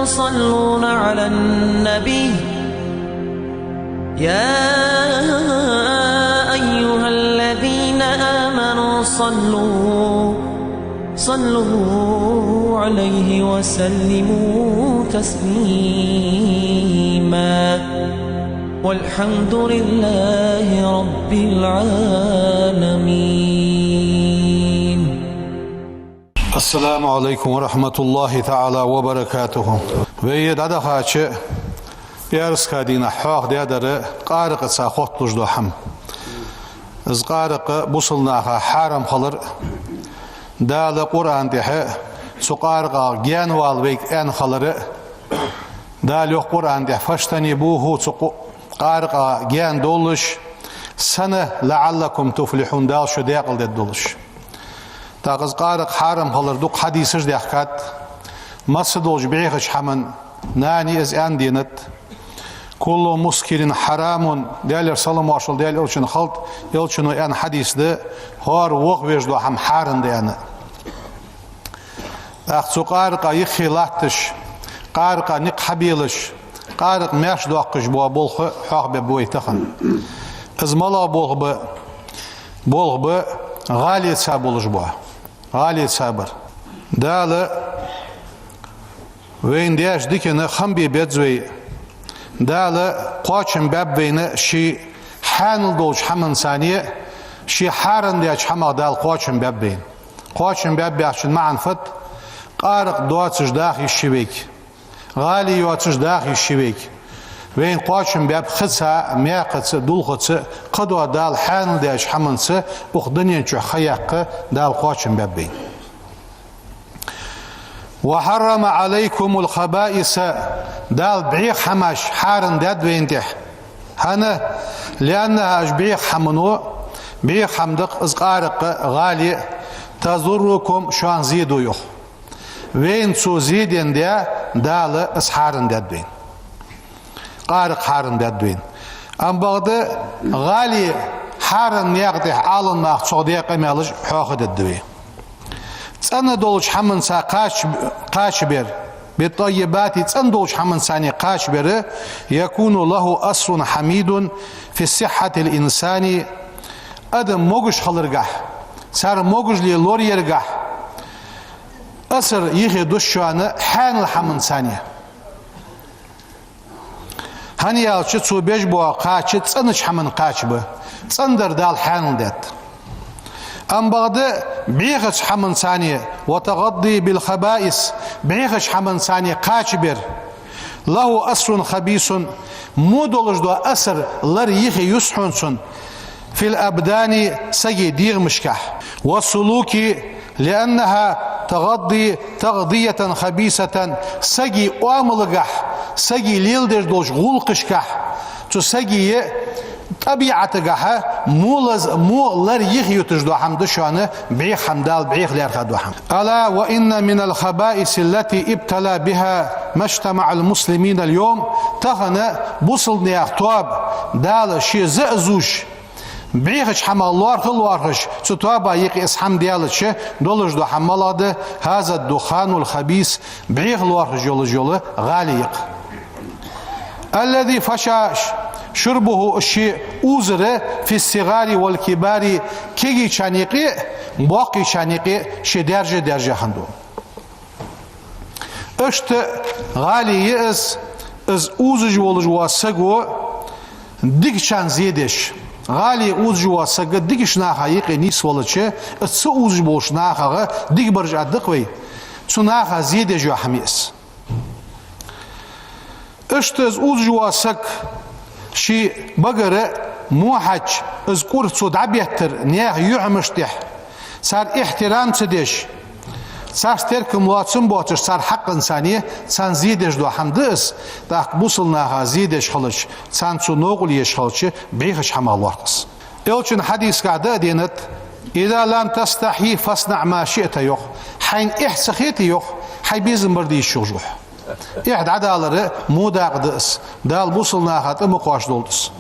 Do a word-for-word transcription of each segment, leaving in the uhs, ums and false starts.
يصلون على النبي. يا أيها الذين آمنوا صلوا، صلوا عليه وسلموا تسليما. والحمد لله رب العالمين. السلام عليكم ورحمة الله تعالى وبركاته. Вай дӀадахача пӀаьраска дийнахьа хьоахадаьдар къаракъаца хотталуш дола хӀама. Из къаракъ бусалба наха хьарам хилар, Дала Къуръан тӀа цу къаракъах гаьна вала вайга аьнна хилар, Дала йоах Къуръан тӀа: فاجتنبوه, цу къу-, къаракъах гаьна довлалаш, сенна, لعلكم تفلحون, Дала шо даькъала дергдолаш. ТӀаккха из къаракъ хьарам хилар дукха хьадисаш даьхкад, масса долча бӀехача хӀаман нани из аьнна денад: كل مسكر حرام, Даьлера салам-моаршал Даьла Элчана хилда, Элчано аьнна хьадис да, хӀара вохавеш дола хӀама хьарам да аьнна. ТӀаккха цу къаракъа юххе латташ, къаракъа никъ хьабелаш, къаракъ маьрша доаккхаш бола болх хьоахабергба вай тахан. Из малагӀа болх ба? Болх ба гӀалеца болаш бола. ГӀалеца бар. Дала вайна деча дикана хам бе беза вай. Дала кхоачам баьб вайна ший хьаьнал долча хӀаманцара, ший хьарам даьча хӀамах Дала кхоачам баьб вайна. Кхоачам баьб яхачун маӀан фуд? Къаракъ доацаш даха йиш я вайга. ГӀали йоацаш даха йиш я вайга. Вайна кхоачам баьб хица, маькхаца, дулхаца, кхыдола Дала хьаьнал даьча хӀаманца укх дунен чу ха яккха Дала кхоачам баьб вайна. وحرم عليكم الخبائث, Дала бӀеха хӀамаш хьарам даьд вайна тӀа. ХӀана? لأنها, уж бӀеха хӀамано, бӀеха хӀама да-кх из къаракъ а, гӀали а, تضركم, шоана зе ду, йоах. Вайна цо зе денна да, Дала из хьарам даьд вайна. Къаракъ хьарам даьд вайна. Амма бакъда гӀали хьарам наькъа тӀа Ӏаламнаха цох даь къамаьлаш хьоахадергда вай. ЦӀена долча хӀаманца кхача-, кхачабар, بالطيبات, цӀена долча хӀаманцара кхачабар, يكون له أثر حميد في صحة الإنسان, адам могаш хиларгахьа, цар могашал лораергахьа асар юхе дус шоана хьаьнала хӀаманцара. ХӀана аьлча цо беш бола кхача цӀенача хӀаманна кхача ба, цӀенадар Дала хьаьнал даьд. Амма бакъда бӀехача хӀаманцара, والتغاضي بالخبائث, бӀехача хӀаманцара кхачабар, له أثر خبيث, во долаш дола асар лар юхе юс хьона цун, في الأبدان, сага дегӀамашка, والسلوك, لأنها تغذي تغذية خبيثة, сага оамалгахьа, сага леладеш долча гӀулакхашкахьа, цу сага тӀабиӀатагахьа во лаз-, во лар юхе юташ дола хӀама да шоана бӀеха хӀама, Дала бӀеха лаьрхӀа дола хӀама. ألا وإن من الخبائث التي ابتلي بها مجتمع المسلمين اليوم, тахан бусалба наьха тоаба, Дала ший заа зувш, бӀехача хӀамах лоархӀа а лоархӀаш, цу тоабан юкъе из хӀама даьлча долаш дола хӀама малагӀа да? هذا الدخان الخبيث, бӀеха лоархӀаш йолаш йола гӀали я-кх. الذي فشى شربه, ший узар, في الصغار والكبار, кегийчарна юкъе а, боккхийчарна юкъе а ший даьржа а даьржа хиннад. Иштта гӀали я из, из узаш волаш вола саго дикачарна зе деш. ГӀали узаш вола саг дикача наха юкъе нийсвелча, из ца узаш болча нахах дика бараш а дакх вай, цу наха зе деш йола хӀама я из. Иштта из узаш вола саг ший багара мухьача из кӀур цо дӀабеттар наьха юхьмаршта тӀехьа, цар ихьтирам ца деш, царца теркам лоацам боацаш, цар хьакъанцара царна зе деш дола хӀама да из, тӀаккха бусалба наха зе деш хилча, царна цо новкъарло еш хилча, бӀехача хӀамах лоархӀ из. Элчан хьадисагахь да а денад: إذا لم تستحي فاصنع ما شئت, йоах. Хьайна эхь ца хете, йоах, хьай безам бар де йиш йолаш ва хьо. Эхь дӀадалар во дакъа да из. Дала бусалба наха тӀа ма кхоачадолда из.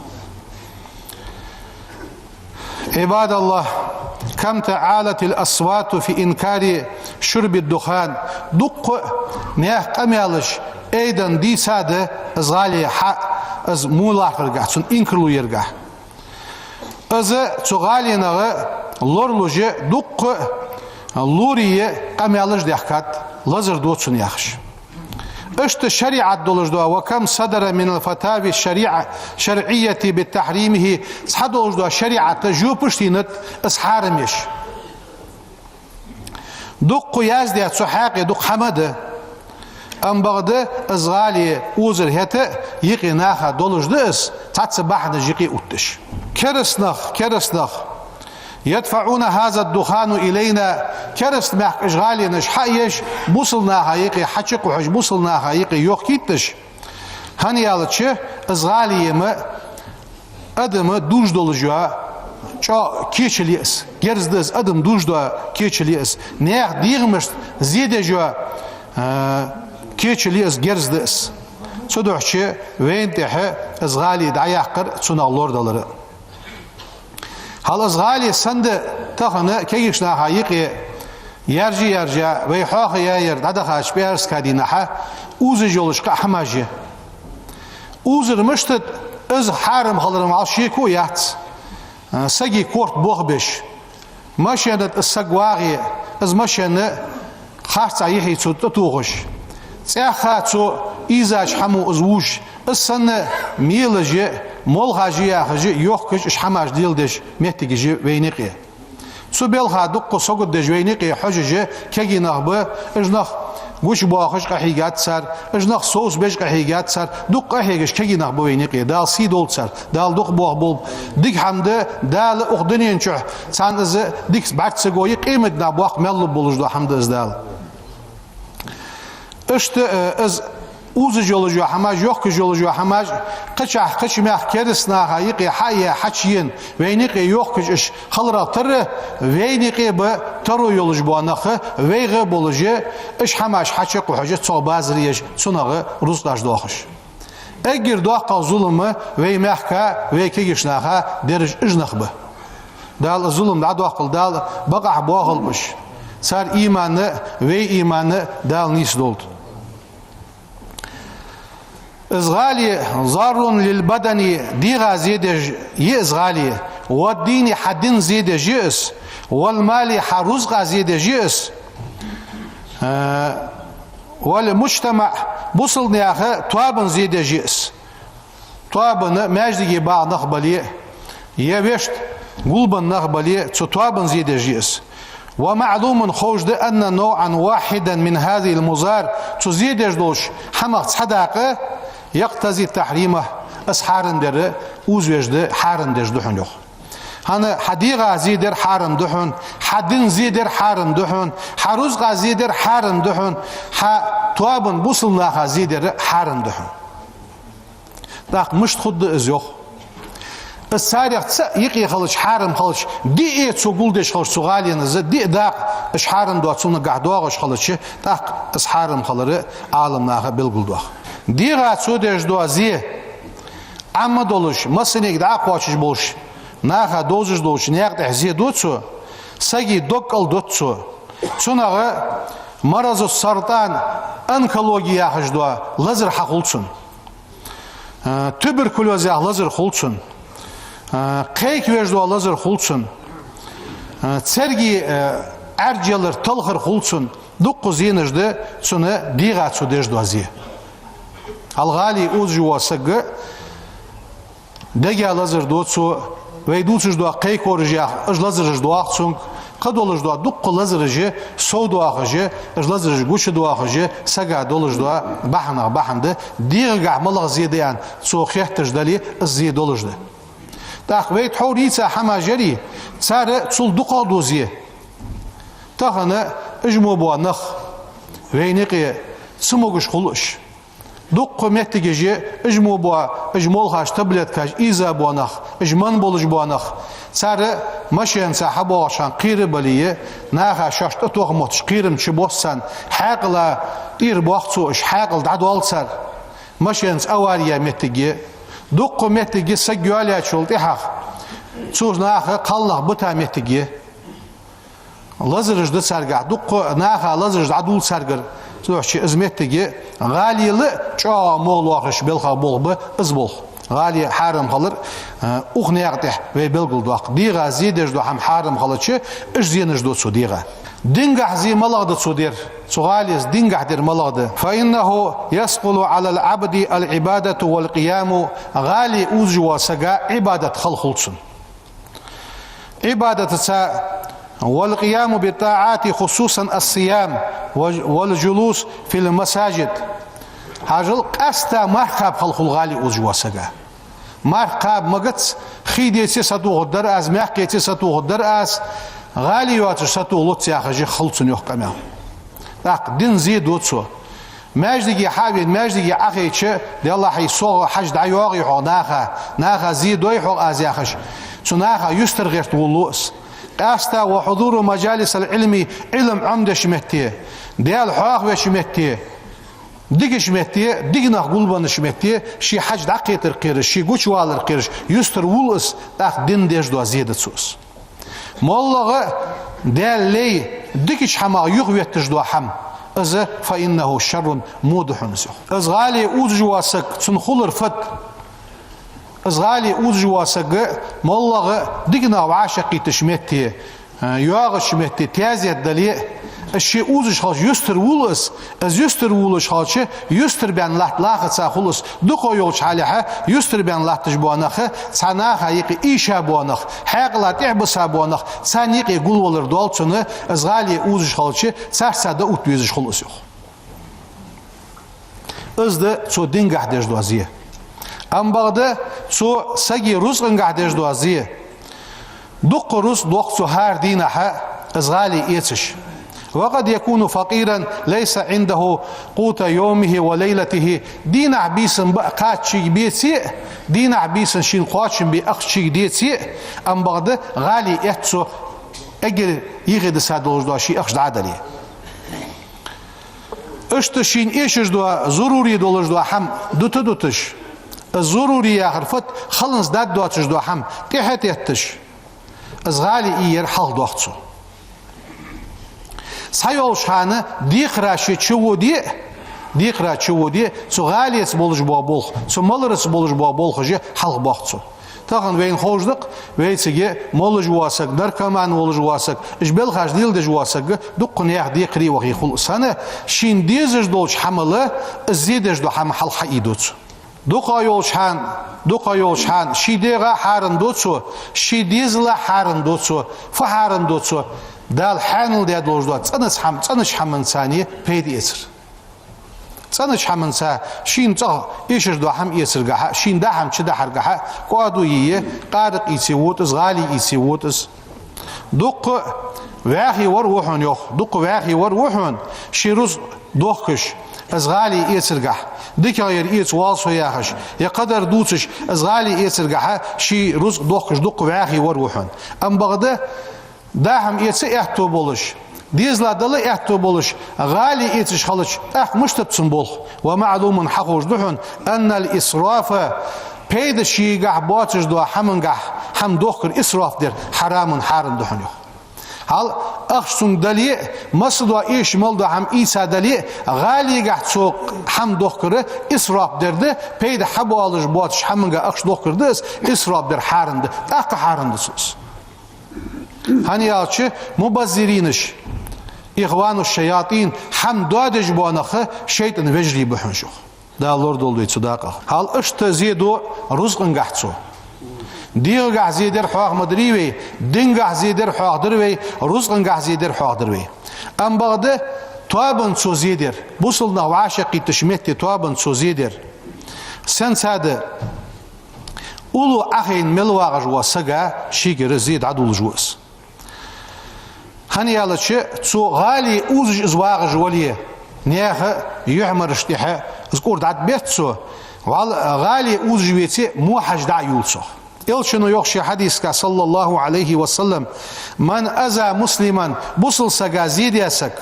عباد الله, كم تعالت الأصوات في إنكار شرب الدخان. Дуккха а наьха къамаьлаш айденна дийцад из гӀале хьа, из мулахаргахь, цун инкарло яргахь. Из цу гӀаленах лоралуш дуккха а лорае къамаьлаш даьхкад, лазар ду цунна яхаш. Иштта шариӀат долаш да, وكم صدر من الفتاوى الشريعة، الشرعية بتحريمه, цхьа долаш да шариӀата жопаш дийнад из хьарам еш. Дуккха яздаь цу хьакъе дукха хӀама да. Ам бакъда из гӀале озар хӀаьта а юкъе наха долаш да из, цхьацца бахьанаш юкъе отташ. Кераста нах, кераста нах. يدفعون هذا الدخان إلينا. Кераста мехка уж гӀаленаш хьа а еш, бусалба наха юкъе хьачукхухьаш, бусалба наха юкъе йохкийташ. ХӀана аьлча, из гӀале ма адам дужаш долаш йола чӀоагӀа кечал я из, герз да из, адам дужаш дола кечал я из. Наьха дегӀамашта зе деш йола, а, кечал я из, герз да из. Цудухьа вайна тӀехьа из гӀале дӀаяккхар, цунах лорадалар. Хьал из гӀале санна да тахан кагийча наха юкъе яржа-яржа, вай хьоахаяь яр дӀадахача пӀаьраска дийнахьа, узаш йолаш кхы а хӀамаш я. Узар мишта да, из хьарам хилар мара шеко яц. Сага корта бохабеш. Машена тӀа саг вагӀе, из машен харцахьа йихье цо тӀатохаш. ЦӀаьхха цо ийзача хӀамо из вувш, из санна мелаш а, молхаш а яхаш а, йохкаш а, уж хӀамаш леладеш моттигаш я вайна юкъе. Цу балха дуккха сагот деш вайна юкъе хьожаш а кагий нах ба, уж нах гучабоахаш къахьийгад цар, уж нах совцабеш къахьийгад цар, дукха къахьегаш кагий нах ба вайна юкъе, Дала сий долда цар. Дала дукха болх болба. Дика хӀама да, Дала укх дунен чухь царна из дика бӀарга ца гой, къематдийнахьа боккха маьл лургболаш дола хӀама да из Дала. Иштта, э, из узаш йолаш йола хӀамаш, йохкаш йолаш йола хӀамаш, кхычахьа, кхыча мехка кераста наха юкъе хьа а яь, хьачуена, вайна юкъе йохкаш уж хиларах тара, вайна юкъе ба таро йолаш бола нах, вайга а болаш а, уж хӀамаш хьачукхухьаш а, цох базар еш, цунах рузкъаш доахаш. Эггара доккхагӀа зулам вай мехка, вай кагийча наха дераш уж нах ба. Дала зулам дӀадоаккхалда, Дала бакъахьа боахалба уж. Цар иман а, вай иман а Дала нийсдолда. Из гӀале ضار للبدن, дегӀа зе деш я из гӀале, والدين, хьа дина зе деш я из, والمال, хьа рузкъа зе деш я из. Э, والمجتمع, бусалба наьха тоабан зе деш я из. Тоабан, маьждиге багӀа нах бале а, е вешта гулбенна нах бале а, цу тоабан зе деш я из. ومعلوم, ховш да, أن نوعا واحدا من هذه المضار, цу зе деш долча хӀамах цхьа дакъа, يقتضي تحريمه, из хьарам дар, узавеш да, хьарам деш да хьона, йоах. ХӀана, хьа дегӀа зе дар хьарам да хьона, хьа дина зе дар хьарам да хьона, хьа рузкъа зе дар хьарам да хьона, хьа тоабан, бусалба наха зе дар хьарам да хьона. ТӀаккха мишта хургда из, йоах? Из царех цаӀ юкъе хилча, хьарам хилча, диъ а цо гулдеш хилча цу гӀалена из, диъ дакъа уж хьарам доацаш цунагахьа доагӀаш хилча, тӀаккха из хьарам хилар Ӏаламнаха белгалдоах. ДегӀа цо деш дола зе, Ӏамма долаш, массанега дӀа а кхоачаш болаш, наха довзаш долча наькъа тӀа зе ду цо, сага дог кӀалдут цо. Цунах مرض السرطان, онкологи яхаш дола лазар хьахул цунна. Э, туберкулёз яха лазар хул цунна. Э, кхайкавеш дола лазар хул цунна. Э, царга, э, Ӏаьржа ялар, талхар хул цунна. Дуккха зенаш да цунна дегӀа цо деш дола зе. Хьал гӀале узаш вола саг дега лазар ду цо, вай дувцаш дола кхайкораш яха, уж лазараш доагӀа цунга, кхыдолаш дола дуккха лазараш совдоахаш, уж лазараш гучадоахаш, сага долаш дола бахьанех бахьан да, дегӀагахьа малагӀа зе да аьнна цо хетташ дале, из зе долаш да. ТӀаккха вай тхьовра йийца хӀамаш ярий, цар цул дукхагӀа ду зе. Тахан уж мо бола нах вайна юкъе ца могаш хул уж. Дуккха моттигаш я, уж мо бола, уж молхаш, таблеткаш ийза бола нах, уж менна болаш бола нах. Цар машенаца хьабоагӀача хана кхера бале а, наха шоашта тӀатоха мотташ кхерам чубоссаш, хьаькъала тӀера боах цо уж, хьаькъал дӀадоал цар. Машенаца авари яь моттиг я. Дуккха моттиг я саг йоалаяьчул тӀехьагӀа цу наха кхалнах бита моттиг я. Лазараш да царгахь, дуккха наха лазараш дӀадул царгара. Цудухьа из моттиг, гӀалий чӀоагӀа могӀа лоархӀаш белхах болх ба из болх. ГӀалий хьарам хилар, э, укх наькъа тӀа вай белгалдоаккх. ДегӀа зе деш дола хӀама хьарам хилча, иштта зенаш да цо дегӀа. Дингахь зе малагӀа да цо дер? Цу гӀалийс дингахь дер малагӀа да? فإنه يثقل على العبد العبادة والقيام. ГӀалий узаш вола сага Ӏибадат хала хул цунна. Ӏибадатаца والقيام بالطاعات خصوصا الصيام والجلوس في المساجد. Хьажал, къаьстта марха кхаба хала хул гӀалий узаш вола сага. Марха кхаба магац, хий деце сатохаргдар аз, маькх деце сатохаргдар аз, гӀалий йоацаш сатохалуц яхаш хул цунна, йоах къамаьл. ТӀаккха дина зе ду цо. Маьждиге хьавена, маьждиге Ӏохайча, делахь, сох хьаж дӀайоагӀий хьогӀ наха, наха зе дой хьогӀ аз яхаш, цу наха юстара гӀерта волалу из. Къаьстта وحضور مجالس العلم, Ӏилма Ӏомадеш метте, Даьла хьоахавеш метте, дикача метте, дика нах гулбеннача метте, ший хьаж дӀакхетар кхераш, ший гучавалар кхераш, юстара вул из, тӀаккха дина деш дола зе да цо из. МоллагӀа Даьла лай дикача хӀамах юхаветташ дола хӀама, из فإنه شر, во да хьона из, йоах. Из гӀалий узаш вола саг, цун хулар фуд? Из гӀалий узаш вола саг моллагӀа дика нах вӀашагӀкхийттача метте, йоагӀача метте, таьзет дале а, из ше узаш хилча юстара вул из, из юстара вулаш хилча, юстара баьнна латта лахаца хул из. Дукха йолча хьалехьа юстара баьнна латташ бола нах, цхьа наха юкъе ийша бола нах, хьаькъала тӀехьабиса бола нах, царна юкъе гулвалар доал цунна, из гӀалий узаш хилча, царца дӀаотта везаш хул из, йоах. Из да цо дингахь деш дола зе. Ам бакъда цо сага рузкъангахь деш дола зе. Дуккха рузкъа доаккх цо хӀара дийнахьа, из гӀалий эцаш. وقد يكون فقيرا ليس عنده قوت يومه وليلته. Дийнахьа-бийсанна баа кхаччийга беце а, дийнахьа-бийсанна шийна кхоачам бе ахча шийга деце а, ам бакъда гӀалий эц цо, эггара йихе диса долаш дола ший ахча дӀа а дале. Иштта шийна эшаш дола, зарури долаш дола хӀама дута а дуташ, из зарури яхар фуд, халанца даргдоацаш дола хӀама тӀехьа а тетташ, из гӀалий яр хьалхадоаккх цо. Цхьайолча хана декхара ше чуводе а, декхара чуводе а, цу гӀалеца болаш бола болх, цу маларца болаш бола болхаш хьалхабоаккх цо. Тахан вайна ховш да-кх, вайцига молаш вола саг, наркоман волаш вола саг, уж белхаш леладеш вола саг, дуккха наьха декхаре вахе хул из. ХӀана? Шийна дезаш долча хӀамал из зе деш дола хӀама хьалха хьаийду цо. Дукха йолча хана, дукха йолча хана ший дегӀа хьарам ду цо, ший дезала хьарам ду цо. Фу хьарам ду цо? Дала хьаьнал даь долаш дола цӀенача хӀам-, цӀенача хӀаманца пайда эцар. ЦӀенача хӀаманца, шийна цӀагӀа эшаш дола хӀама эцаргахьа, шийна даа хӀама чудахьаргахьа, кӀоаду йе, къаракъ ийце вода из, гӀалий ийце вода из. Дуккха ваьхий вар ва хьона, йоах, дуккха ваьхий вар ва хьона, ший рузкъа дохкаш, из гӀалий эцаргахьа, дикагӀа яр эца воал со яхаш, е кхыдар дувцаш, из гӀалий эцаргахьа, ший рузкъа дохкаш дуккха ваьхий вар ва хьона. Ам бакъда, даа хӀама эца аьттув болаш, дезала дала аьттув болаш, гӀалий эцаш хилча, тӀаккха мишта да цун болх? ومعلوم, хьаховш да хьона, أن الإسراف, пайда шийгахьа боацаш дола хӀамангахьа хӀама дохкар, исраф дар, حرام, хьарам да хьона, йоах. Хьал ахча цунга дале а, массадола эша мел дола хӀама ийца дале а, гӀалийгахьа цо хӀама дохкар исраф дар да, пайда хьабоалаш боацаш хӀаманга ахча дохкар да из, исраф дар хьарам да, тӀаккха хьарам да цо из. ХӀана аьлча, мубаззиринаш, ихвану шаятӀин, хӀама доадеш бола нах шайтӀан вежарий ба хьона, йоах. Дала лорадолда вай цу дакъах. Хьал иштта зе ду рузкъангахьа цо. ДегӀагахьа зе дар хьоахадаьдар вай, дингахьа зе дар хьоахадаьдар вай, рузкъангахьа зе дар хьоахадаьдар вай. Ам бакъда тоабанна цо зе дар, бусалба нах вӀашагӀкхийттача метте тоабанна цо зе дар. Сенца да? Уллув Ӏохайна мел вагӀаш вола саг шийгара зе дӀадолалуш ва из. ХӀана аьлча, цо гӀалий узаш из вагӀаш вале, наьха юхьмараш тӀехьа из кӀур дӀатӀабетт цо, вӀалла гӀалий узаш веце, во хьаж дӀа а юл цох. Элчано йоах ший хьадисагахь, صلى الله عليه وسلم: من أذى مسلما, бусалба сага зе даь саг,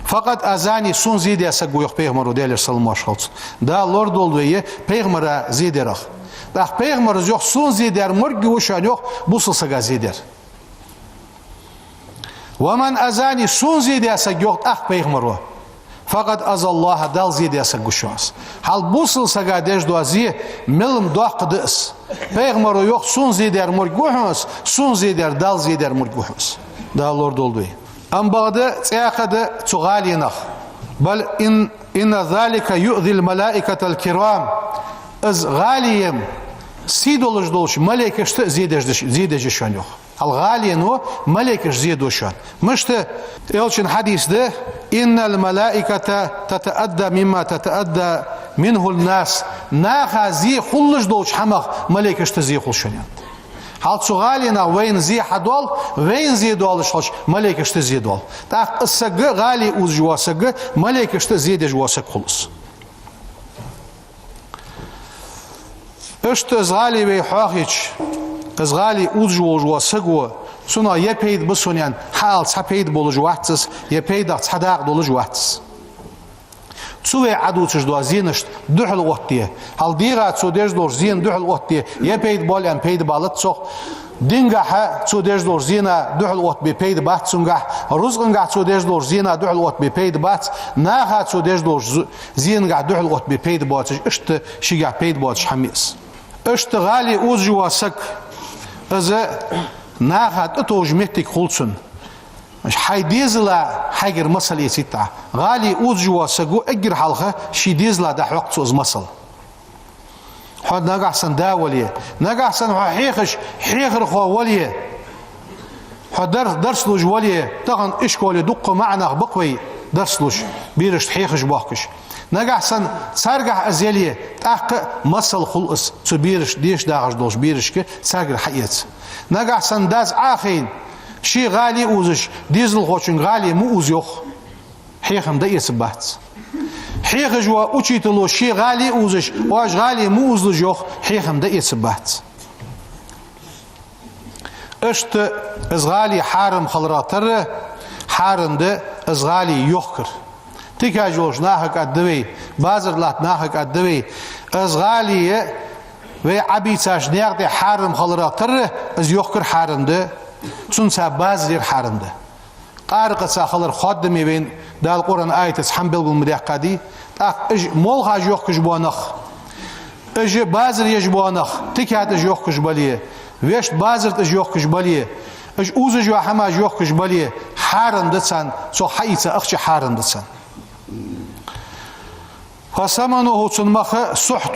فقد أذاني, сона зе даь саг ва, йоах пайхамаро, Даьлера салам-моаршал хилда цунна. Дала лорадолда вай пайхамара зе дарах. ТӀаккха пайхамара йоах, сона зе даьр морг ва шоана, йоах, бусалба сага зе даьр. «ومن أذاني», сона зе даь саг, йоах тӀаккха пайхамаро, «فقد أذى الله», Далла зе даь саг ва шоана. Хьал бусалба сага деш дола зе мел-м доккха да из. Пайхамаро йоах: «Сона зе даьр мург ва хьона из, сона зе даьр Далла зе даьр мург ва хьона из». Дала лорадолда вай. Амма бакъда цӀаькха да цу гӀаленах. «بل إن، إن ذلك يؤذي الملائكة الكرام». Из гӀале-м сий долаш долча малейкашта зе деш, зе деш да шоана, йоах. Хьал гӀалено малейкашта зе ду шоана. Мишта? Элчан хьадис да: «إن الملائكة تتأذى مما يتأذى منه الناس». Наха зе хулаш долча хӀамах малейкашта зе хул шоана. Хьал цу гӀаленах вайна зе хьадоал, вайна зе доалаш хилча малейкашта зе доал. ТӀаккха из саг, гӀале узаш вола саг, малейкашта зе деш вола саг хул из. Иштта из гӀале вай хьоахайича, из гӀале узаш волаш вола саго, цунах е пайда ба сона аьнна, хьаала цхьа пайда болаш вац из, е пайдах цхьа дакъа долаш вац из. Цу вай Ӏодувцаш дола зенашта духьал оттаде, хьал дегӀа цо деш долча зена духьал оттаде, е пайда боал аьнна пайда балац цох. Дингахьа цо деш долча зена духьал оттабе пайда бац цунгахь, рузкъангахьа цо деш долча зена духьал оттабе пайда бац, наха цо деш долча зу-, зенагахьа духьал оттабе пайда боацаш, иштта шийгахьа пайда боацаш хӀама я из. Иштта гӀале узаш вола саг, из наха тӀатовжа моттиг хул цунна. Хьай дезала хьайгара масал эцийта Ӏа. ГӀале узаш вола саго эггара хьалха ший дезала дӀахьокх цо из масал. Хьо нагахьа санна да вале, нагахьа санна хьо хьехаш хьехархо вале, хьо дар-, дарс луш вале, тахан ишколе дуккха маӀа нах ба-кх вай дарс луш, берашта хьехаш бохкаш. Нагахьа санна царгахьа из яле, тӀаккха а масал хул из цу берашта, деша дагӀаш долча берашка, царгара хьаэца. Нагахьа санна дас Ӏохайна, ше гӀале узаш, дезалхочунга гӀале ма уза, йоах, хьехам дӀаэцаргбац. Хьехаш вола учитело ше гӀале узаш, оаш гӀале ма узалаш, йоах, хьехам дӀаэцаргбац. Иштта из гӀале хьарам хиларах тара хьарам да из гӀале йохкар. Тикаш йолча нахага аргда вай, базар латта нахага аргда вай, из гӀале вай Ӏобийцача наькъа тӀа хьарам хиларах тара из йохкар хьарам да, цунца базар яр хьарам да. Къаракъаца хилар хоадаме вайна Дала Къуръан аятаца хӀама белгал ма даьккхадий. ТӀаккха уж молхаш йохкаш бола нах, уж базар еш бола нах, тикат уж йохкаш бале, вешта базар тӀа уж йохкаш бале, уж узаш йола хӀамаш йохкаш бале, хьарам да царна, цо хьаийца ахча хьарам да царна. «فثمنه», цун мах, «سحت»,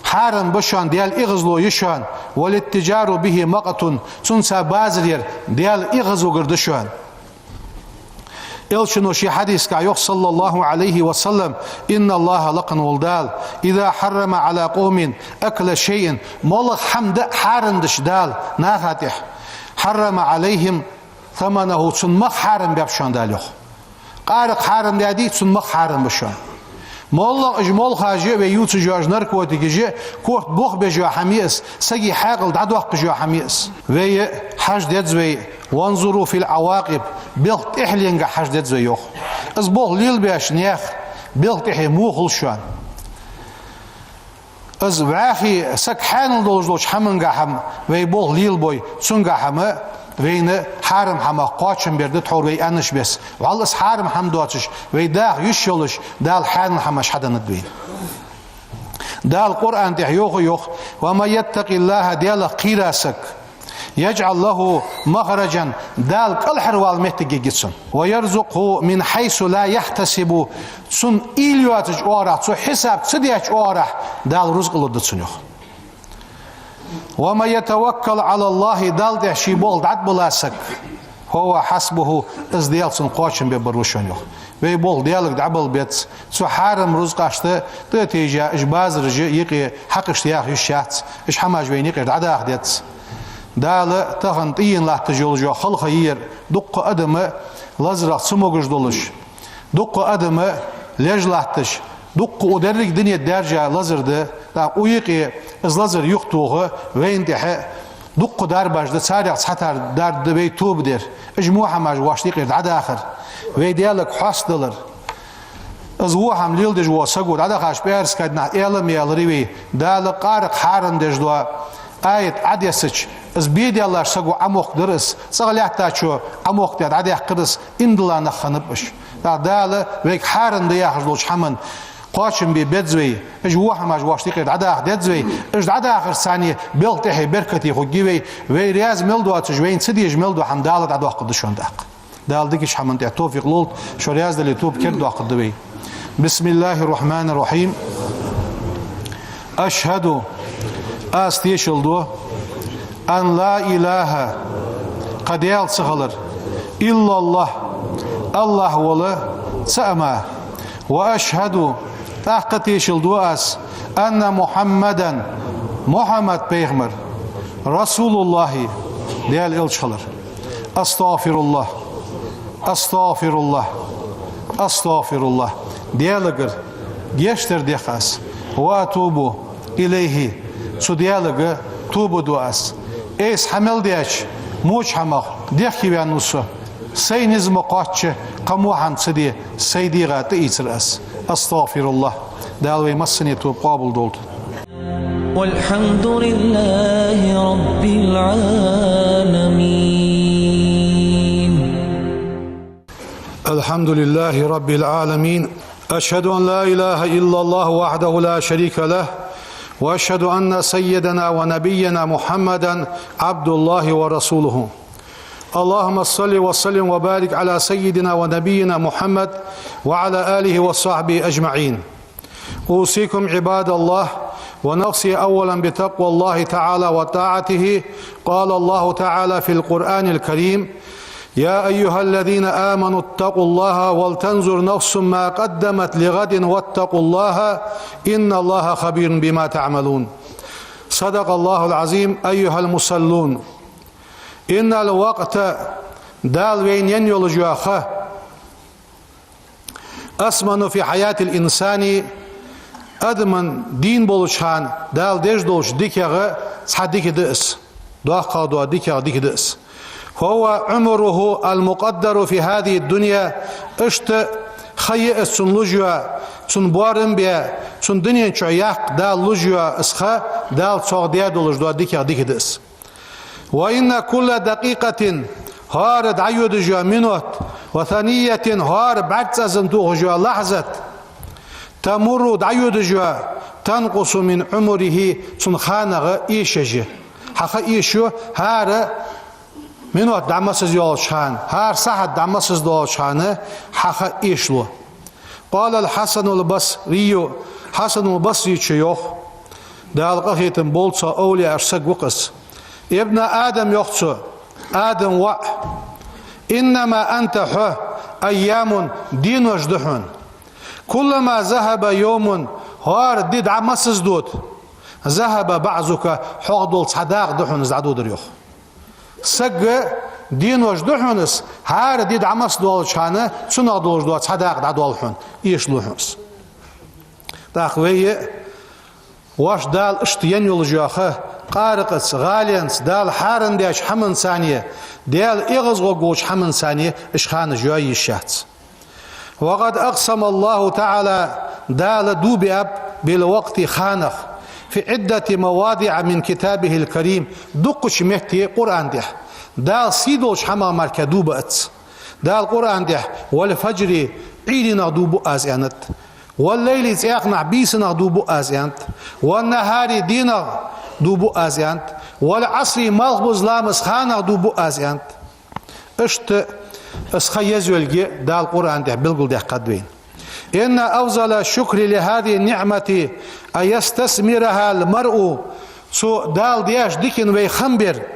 хьарам ба шоана, Даьла эгӀазло я шоана, «والاتجار به مقت», цунца базар яр Даьла эгӀазвугар да шоана. Элчано ший хьадисагахь йоах, صلى الله عليه وسلم: «إن الله», лакха вола Дала, «إذا حرم على قوم أكل شيء», моллагӀа хӀама даа хьарам дича Дала наха тӀа, «حرم عليهم ثمنه», цун мах хьарам баьб шоана Дала, йоах. Къаракъ хьарам даьдий, цун мах хьарам ба шоана. МоллагӀа уж молхаш а, вай ювцаш йола уж наркотикаш а, корта бохабеш йола хӀама я из, сага хьаькъал дӀадоаккхаш йола хӀама я из. Вай хьажа деза вай, «وانظروا في العواقب», белха тӀехьленга хьажа деза вай, йоах. Из болх лелабеш наьха белха тӀехье во хул шоана. Из вӀаьхий саг хьаьнал долаш долча хӀамангахьа-м вай болх лелабой, цунгахьа-м вайна хьарам хӀамах кхоачам бер да, тхьовра вай аьннача беса. Валлахӏи, из хьарам хӀама доацаш, вай даха йиш йолаш, Дала хьаьнал хӀамаш хьаденнад вайна. Дала Къуръан тӀа йоах, йоах: «ومن يتق الله», Даьлах кхийра саг, «يجعل له مخرجا», Дала кӀалхарвала моттиг ергья цунна. «ويرزقه من حيث لا يحتسب», цунна уйла йоацача оагӀорахьа, цо хьисап ца деча оагӀорахьа Дала рузкъа лургда цунна, йоах. «ومن يتوكل على الله», Далла тӀа ший болх дӀатӀабилла саг, «فهو حسبه», из Даьла цунна кхоачам бергбар ва шоана, йоах. Вай болх Даьлага дӀабилла беза, цу хьарам рузкъашта тӀа а тийжа, уж базараш а юкъе хьакхашта яха йиш яц, уж хӀамаш вайна юкъера дӀадаха деза. Дала тахан тӀаена латташ йола халха я ер, дуккха адам лазарах цамогаш долаш, дуккха адам леш латташ, дуккха укх деррига дунен тӀа даьржа лазар да, тӀаккха укх юкъе из лазар юхатоха вайна тӀехьа дуккха дарбаш да, царех цхьатарра дар да вай тоба дар, уж во хӀамаш вайна юкъера дӀадахар, вай Даьлага хьастадалар. Из во хӀама леладеш вола саго дӀадахача пӀаьраска дийнахьа аьла-м аьлар вай, Дала къаракъ хьарам деш дола аят Ӏодессача, Из бе даьллача саго Ӏомохкадар из, цӀагӀа лаьттачо Ӏомохкадаь дӀадаьккхар из, ийман дола нах хиннаб уж. ТӀаккха Дала вайга хьарам да яхаш долча хӀаман кхоачам бе беза вай, уж во хӀамаш вайна юкъера дӀадаха деза вай, уж дӀадахарца цхьана белха тӀехье беркате хургья вай, вай раьза мел доацаш, вайна ца дезаш мел дола хӀама Дала дӀадоаккхаргда шоана тӀаккха. Дала дикача хӀаман тӀа товфикъ лолда, шо раьза дале, тоба кердадоаккхаргда вай. بسم الله الرحمن الرحيم. أشهد, аз тешал ду, أن لا إله, кхы Даьла ца хилар, إلا الله, АллахӀ вола цаӀ мара. وأشهد, тӀаккха тешал ду аз, أن محمدا, Мухьаммад пайхамар, رسول الله, Даьла элча хилар. أستغفر الله، أستغفر الله، أستغفر الله. Даьлагара гешт дар дех аз. وأتوب إليه, цу Даьлага тоба ду аз. Айса хӀама мел даьча воча хӀамах дехкеваьнна ва со. Сай низ ма кхоачча, кхы во хӀама ца де, сай дегӀа тӀаийцар аз. أستغفر الله. Дала вай массане тоба къоабалдолда. والحمد لله رب العالمين. الحمد لله رب العالمين. أشهد أن لا إله إلا الله وحده لا شريك له، وأشهد أن سيدنا ونبينا محمدا عبد الله ورسوله. اللهم صل وسلم وبارك على سيدنا ونبينا محمد وعلى آله وصحبه أجمعين. أوصيكم عباد الله ونفسي أولا بتقوى الله تعالى وطاعته. قال الله تعالى في القرآن الكريم: يا أيها الذين آمنوا اتقوا الله ولتنظر نفس ما قدمت لغد واتقوا الله إن الله خبير بما تعملون. صدق الله العظيم. أيها المصلون، إن الوقت, Дала вайна енна йола ха, أثمن في حياة الإنسان, адаман дийна болча хана Дала деш долча дикагӀа цхьа дика да из, доккхагӀа дола дикагӀа дика да из. فهو عمره المقدر في هذه الدنيا, иштта ха я из цунна луш йола, цунна боарам бе, цунна дунен чу яккха Дала луш йола из ха, Дала цох даь долаш дола дикагӀа дика да из. وإن كل دقيقة, хӀара дӀайодаш йола минот, وثانية, хӀара бӀаргацӀазам тохаш йола лахьзат, تمر, дӀайодаш йола, تنقص من عمره, цун ханагӀа эшаш я. Хьа ха эшаю, хӀара минот дӀа массаза йолча хана, хӀара сахьат дӀа массаза долча хана хьа ха эшалу. قال الحسن البصري, Хьасанул Басрийчо йоах, Дала къахетам болба цох, овлияашта саг ва-кх из: يا ابن آدم, йоах цо, Адама воӀ, إنما أنت, хьо, أيام, денош да хьона. كلما ذهب يوم, хӀара ди дӀа массаза дода, ذهب بعضك, хьох дола цхьа дакъа да хьона из дӀадодар, йоах. Сага денош да хьона из, хӀара ди дӀа массадолча хана цунах долаш дола цхьа дакъа дӀадоал хьона, эшалу хьона из. ТӀаккха вай а, воаш Дала иштта енна йолаш йола ха, къаракъаца, гӀаленца, Дала хьарам даьча хӀаманцара, Даьла эгӀазгӀоргволча хӀаманцара уж ханаш йоае йиш яц. وقد أقسم الله تعالى, Дала дув биаб, بالوقت, ханах, في عدة مواضع من كتابه الكريم, дуккхача метте Къуръан тӀа. Дала сий долча хӀамах мара дув биац. Дала Къуръан тӀа: والفجر, Ӏуйранах дув бу аз, аьннад. والليل, цӀаькханахьа, бийсанах дув бу аз, аьннад. والنهار, дийнах дув бу аз, аьннад. والعصر, малхбуза ламаза ханах дув бу аз, аьннад. Иштта из ха еза йолга Дала Къуръан тӀа белгалдаьккхад вайна. إن أفضل الشكر لهذه النعمة أن يستثمرها المرء, цу Дала даьча дикан вай хам бер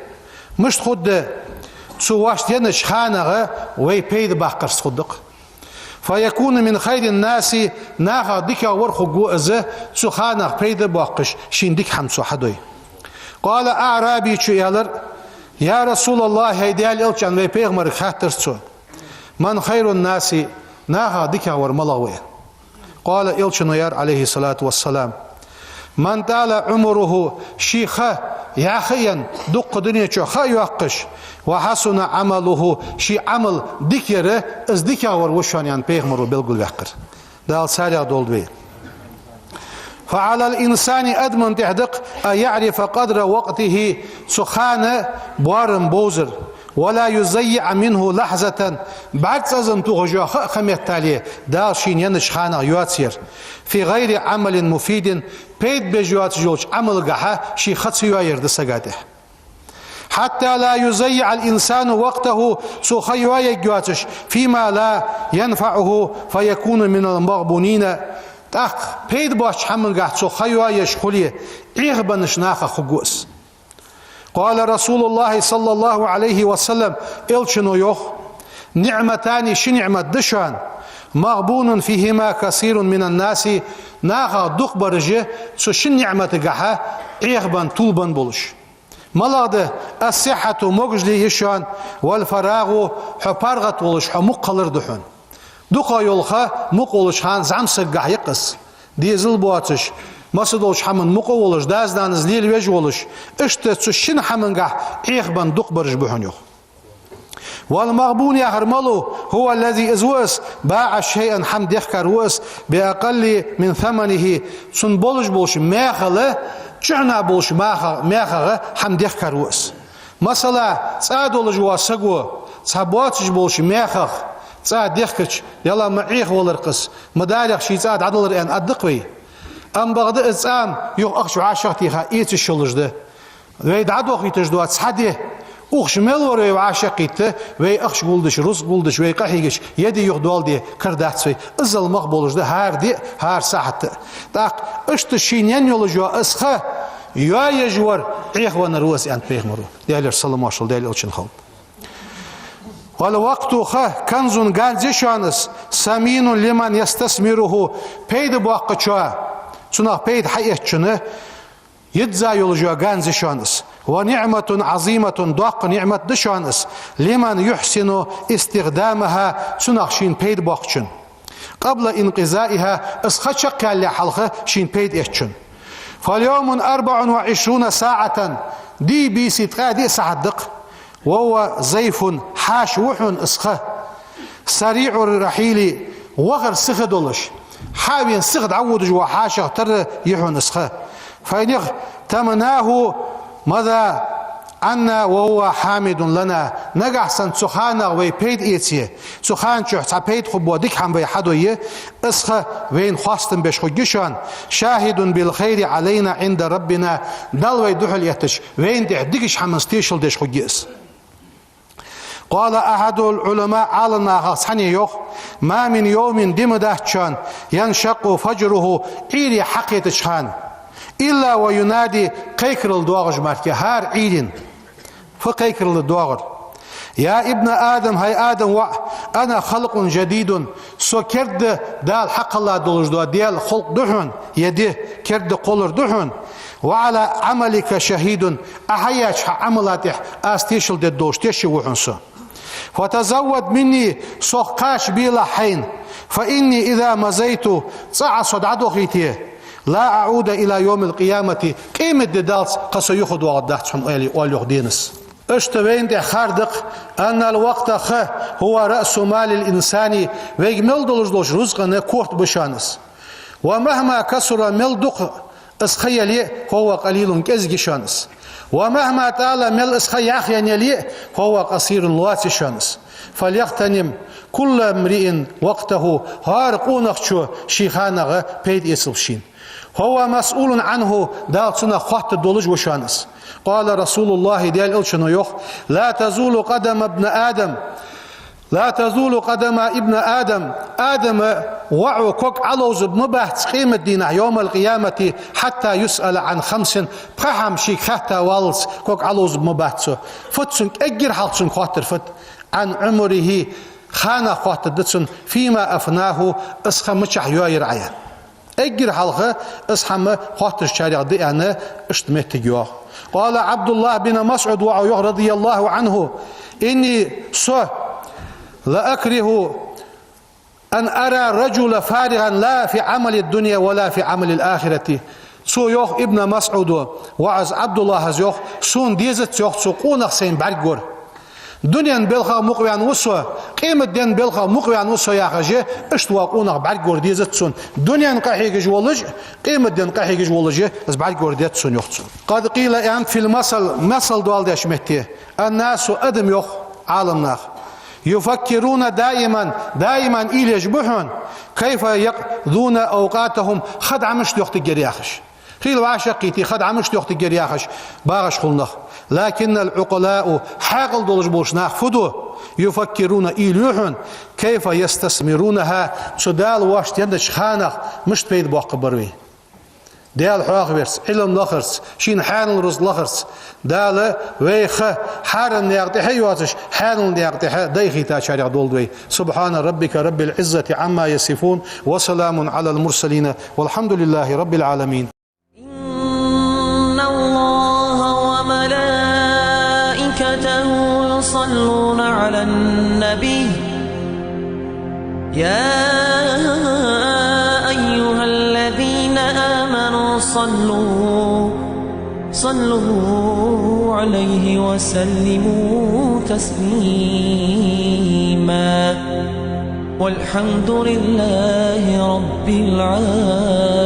мишта хургда, цу воаш еннача ханагӀа вай пайда баккхарца хургда-кх. فيكون من خير الناس, нахах дикагӀвар хургва из, цу ханах пайда боаккхаш, шийна дика хӀама цо хьадой. قال الأعرابي, чо аьлар: يا رسول الله, хӀай Даьла элча, аьнна, вай пайхамарга хаьттар цо: من خير الناس, нахах дикагӀвар малагӀа ва? قال, элчано аьлар, عليه الصلاة والسلام: من طال عمره, ший ха яха а енна, дукха дунен чу ха а йоаккхаш, وحسن عمله, ший Ӏамал дика яр, из дикагӀвар ва шоана, аьнна, пайхамаро белгалваьккхар. Дала царех долда вай. فعلى الإنسان адамна тӀехь да-кх أن يعرف قدر وقته цу хана боарам бовзар, ولا يضيع منه لحظة бӀаргацӀазам тухаш йола ха а ха меттале Дала шийна еннача ханах йоацаяр, في غير عمل مفيد пайда беш йоацаш йолча Ӏамалгахьа ший ха ца йоаяр да сага тӀехь. حتى لا يضيع الإنسان وقته цо ха йоаергйоацаш فيما لا ينفعه فيكون من المغبونين тӀаккха пайда боацача хӀамангахь цо ха йоаеш хуле, Ӏехабеннача нахах хургва из. قال رسول الله صلى الله عليه وسلم элчано йоах: نعمتان ши ниӀмат да шоана, مغبون فيهما كثير من الناس нахах дукхагӀбараш я цу шин ниӀматагахьа Ӏехабенна, тилабенна болаш. МалагӀа да? الصحة могашал я шоана, والفراغ хьо паргӀат волаш, хьо мукх хилар да хьона. ДукхагӀа йола ха мукх волча хана зӀамсагагахьа я-кх из. Дезал боацаш, масса долча хӀаман мукъа волаш, дас-нанас лелавеш волаш, иштта цу шин хӀамангахь Ӏехабенна дукхагӀбараш ба хьона, йоах. والمغبون яхар малув? هو الذي из ва из, باع شيئا хӀама дехкар ва из, بأقل من ثمنه цун болаш болча мехала чухьнахьа болча маха-, мехагӀа хӀама дехкар ва из. Масала, цӀа долаш вола саго цхьа боацаш болча мехах цӀа дехкача, яла ма Ӏехавалар-кх из, ма дарех ший цӀа дӀадалар аьнна аргда-кх вай. Амма бакъда из цӀа-м юха ахча вӀашагӀтеха эцаш йолаш да. Вай дӀадохийташ дола цхьа ди, укх чу мел вар вай вӀашагӀкхийтта, вай ахча гулдеш, рузкъа гулдеш, вай къахьегаш, ер ди юха дола ди кара дац вай. Иззал мах болаш да хӀара ди, хӀара сахьат. ТӀаккха иштта шийна енна йолаш йола из ха йоаеш вар Ӏехавеннар ва из, аьннад пайхамаро, Даьлера салам-моаршал Даьла элчанна хилда. والوقت ха كنز ганз я шоана из, ثمين لمن يستثمره пайда боаккхачоа, цунах пайда хьаэцачунна йизза йолаш йола ганз я шоана из. ونعمة عظيمة доккха ниӀмат да шоана из, لمن يحسن استخدامها цунах шийна пайда боаккхачунна. قبل انقضائها из ха чакхъяьллале хьалха шийна пайда эцачунна. فاليوم أربع وعشرون ساعة ди, бийса ткъаь диъ сахьат да-кх. وهو زيف хьаша ва хьона из ха. سريع الرحيل вахар сиха долаш, хьа а вена сиха дӀаводаш вола хьашах тара я хьона из ха. فإن اغتنمناه مضى عنا وهو حامد لنا нагахьа санна цу ханах вай пайда эце, цу хана чухь цхьа пайда хургбола дика хӀама вай хьадойя, из ха вайна хоастам беш хургья шоана, شاهد بالخير علينا عند ربنا Далла вай духьалъэттача, вайна тӀехь дикача хӀаманца тешал деш хургья из. قال أحد العلماء Ӏаламнахах цхьанне йоах: ما من يوم ди ма дац шоана, ينشق فجره Ӏуйре хьакхетача хана, إلا وينادي кхайкарал доагӀаш мара, хӀара Ӏуйранна фу кхайкарал да доагӀар: يا ابن آدم хӀай Адама воӀ, أنا خلق جديد со керда Дала хьакхелла долаш дола Даьла халкъ да хьона, е ди, керда кхоллар да хьона, وعلى عملك شهيد Ӏа хьаяьча хьа Ӏамала тӀехь аз тешал дергдолаш тешаш ва хьона со. فتزود مني сох кхача белахь хьайна, فإني إذا مضيت цкъа Ӏа со дӀадохийте, لا أعود إلى يوم القيامة къематди даллалца кхы со юхадоагӀаргдац хьона, аьле, оал йоах денас. Иштта вайна тӀехь хар да-кх, أن الوقت ха هو رأس مال الإنسان вайга мел долаш долча рузкъан корта ба шоана из. ومهما كثر мел дукха из ха яле а, فهو قليل кӀезига я шоана из. ومهما طال мел из ха яхъяьнна яле а, فهو قصير лоаца я шоана из. فليغتنم كل امرئ وقته хӀара къонахчо ший ханагӀа пайда эцалба шийна. فهو مسؤول عنه Дала цунах хоаттаргдолаш ва шоана из. قال رسول الله Даьла элчано йоах: لا تزول قدم ابن آدم لا تزول قدم ابن آدم Адама воӀо ког Ӏоловзаргма бац къематдийнахь, يوم القيامة حتى يسأل عن خمس пхи хӀама шийга хаьтта валлалца ког Ӏоловзаргма бац цо. Фуд цунга, эггара хьалха цунга хоаттар фуд? عن عمره ханах хоаттаргда цунна, فيما أفناه из ха мичахь йоайир Ӏа, аьнна. Эггара хьалха из хӀама хоаттарчарех да аьнна, иштта моттиг йоагӀа. قال عبد الله بن مسعود воӀо йоах, رضي الله عنه: إني со لأكره أن أرى الرجل فارغا لا في عمل الدنيا ولا في عمل الآخرة Цо йоах, Ибн МасӀуда воӀо Ӏабдуллахьас йоах, сона дезац йоах цо къонах сайна бӀаргагор. Дунен балха мукъаваьнна ва со, къематден балха мукъаваьнна ва со яхаш, иштта ва къонах бӀаргагур дезац цунна. Дунен къахьегаш волаш, къематден къахьегаш волаш, из бӀаргагур дезац цунна, йоах цо. قد قيل, аьннад, في المثل, масал доаладеча метте: الناس, адам, йоах Ӏаламнаха, يفكرون دائما, даиман уйла еш ба хьона, كيف يقضون أوقاتهم, ха дӀа мишта йохийтаргьяр яхаш. Хийла вӀашагӀкхийтте, ха дӀа мишта йохийтаргьяр яхаш багӀаш хул нах. لكن العقلاء, хьаькъал долаш болаш нах фу ду, يفكرون, уйла ю хьона, كيف يستثمرونها, цу Дала вайна деннача ханах мишта пайда боаккхаргбар вай. Даьла хьоахаварца, Ӏилма лахарца, шийна хьаьнала рузкъа лахарца. Дала вай ха хьарам наькъа тӀехьа а йоацаш, хьаьнала наькъа тӀехьа дӀаихийтачарех долда вай. سبحان ربك رب العزة عما يصفون، وسلام على المرسلين، والحمد لله رب العالمين. إن الله وملائكته يصلون على النبي، يا أيها الذين آمنوا صلوا، صلوا عليه وسلموا تسليما. والحمد لله رب العالمين.